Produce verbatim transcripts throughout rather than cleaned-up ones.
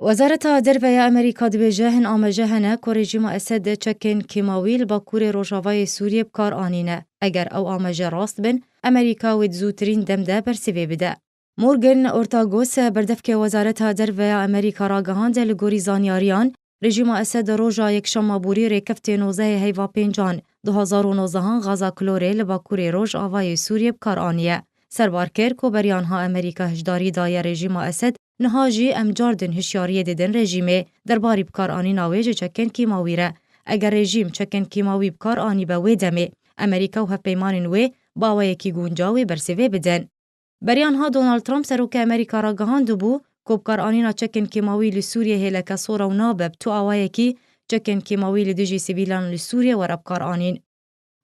Wezareta Derve ya Amerîka dibêje, hin amaje hene ku rejîma Esed çekên kîmawî li bakurê rojavayê Sûriyê bi kar anîne. Eger ew amaje rast bin, Amerîka wê di zûtirîn dem de bersivê bide. Morgan Ortagus, berdevkê Wezareta Derve ya Amerîka ragihand, li gorî zanyariyan, rejîma Esed roja Yekşema borî rêkeftê nozdehê heyva pêncan du hazar û nozdehan gaza klorê li bakurê rojavayê Sûriyê bi kar aniye. Serbar kir ku beriya niha Amerîka hişdarî daye rejîma Esed, niha jî em cardin hişyariyê didin rejîmê derbarî bikaranîna wê ji çekên kîmawî re. Eger rejîm çekên kîmawî bi kar anîbe wê demê, Amerîka û hevpeymanên wê bi awayekî guncaw wê bersivê bidin. Beriya niha Donald Trump, serokê Amerîka ragihandibû ku bikaranîna çekên kîmawî li Sûriyê hêleke sor e û nabe bi tu awayekî çekên kîmawî li dijî sivîlan li Sûriyê were bikaranîn.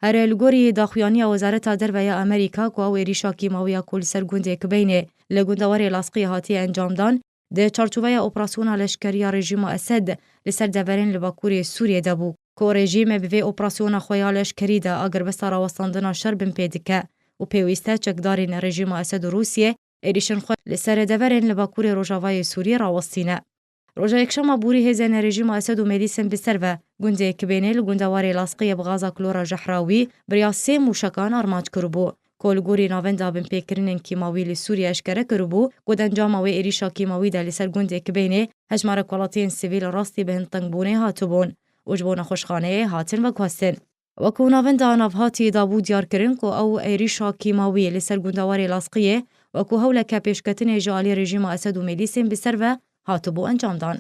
Her li gorî daxuyaniya Wezareta Derve ya Amerîka ku ew êrîşa kîmawiya ku li ser gundê Kibeynê li gundewarê Lasqiyê hatiye encamdan, di çarçoveya operasyona leşkerî ya rejîma Esed li ser deverên li bakurê Sûriyê de bû, ku rejîm bi vê operasyona xwe ya leşkerî de agirbesta rawestandina şer binpê dike û pêwîst e çekdarên rejîma Esed û Rûsiyê êrîşên xwe li ser deverên li bakurê rojavayê Sûriyê rawestîne. Roja Yekşema borî hêzên rejîma Esed û Mêlîsên bi ser ve gundê Kibênê li gundewarê Lasqiyê bi gaza klora Jehrawî biriya sê mûşekan armanc kiribû, ku li gorî navenda binpêkirinên kîmawî li Sûriyê eşkere kiribû ku di encama wê êrîşa kîmawî de li ser gundê Kibênê hejmarek welatiyên sivîl rastî bi hin tengbûnê hatibûn û ji bo nexweşxaneyê hatin veguhestin. Wekû navenda navhatî dabû diyarkirin ku ew êrîşa kîmawî li ser gundewarê Lasqiyê wekû hewleke pêşketinê ji alî rejîma Esed û Mêlîsên bi ser ve hatibû encamdan.